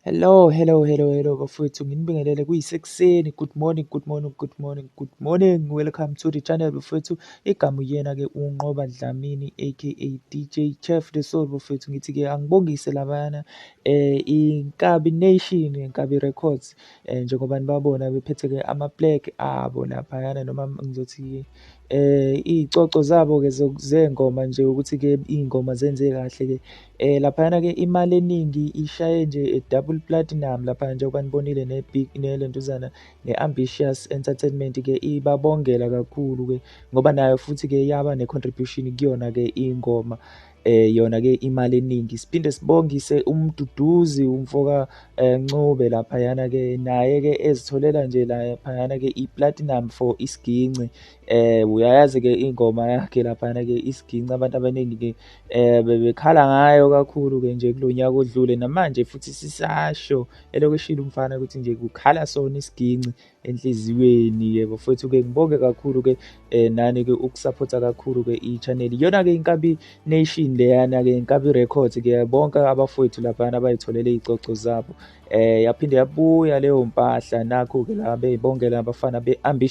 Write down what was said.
Hello, hello, hello, hello bafowethu, nginibingelele kuyisekuseni. Good morning, good morning, good morning, good morning. Welcome to the channel, bafowethu. Igama uyena-ke uNqoba Dlamini, aka DJ Chef The Soul, bafowethu. Ngithi-ke angibongise labayana Inkabi Nation, Inkabi Records, njengoba nibabona bephethe-ke ama-plaque abo laphayana, noma ngizothi iy'coco zabo-ke zey'ngoma nje, ukuthi-ke iy'ngoma zenze kahle-ke. Laphayana-ke imali eningi ishaye nje double platinum lapha, njengoba nibonile ne-big nelentuzana ne-Ambitious Entertainment-ke ibabongela kakhulu-ke, ngoba nayo futhi-ke yaba ne-contribution kuyona-ke ingoma yona-ke imali eningi. Siphinde sibongise uMduduzi umfoka Ncube laphayana-ke, naye-ke ezitholela nje laphayana-ke i-platinum for isiginci. Uyayazi-ke ingoma yakhe laphayana-ke isiginci, abantu abaningi-ke bebekhala ngayo kakhulu-ke nje kulo nyaka odlule, namanje futhi sisasho elokhu eshilo umfana ukuthi nje kukhala sona isiginci enhliziyweni. Yebo futhi-ke ngibonge kakhulu-ke nani-ke ukusaphotha kakhulu-ke i-channel, iyona-ke Inkabi Nation leyana-ke, Inkabi Records-ke, bonke abafowethu laphayana abayitholele iy'coco zabo. Yaphinde yabuya leyo mpahla, nakhu-ke la beyibongela abafana be-Ambition.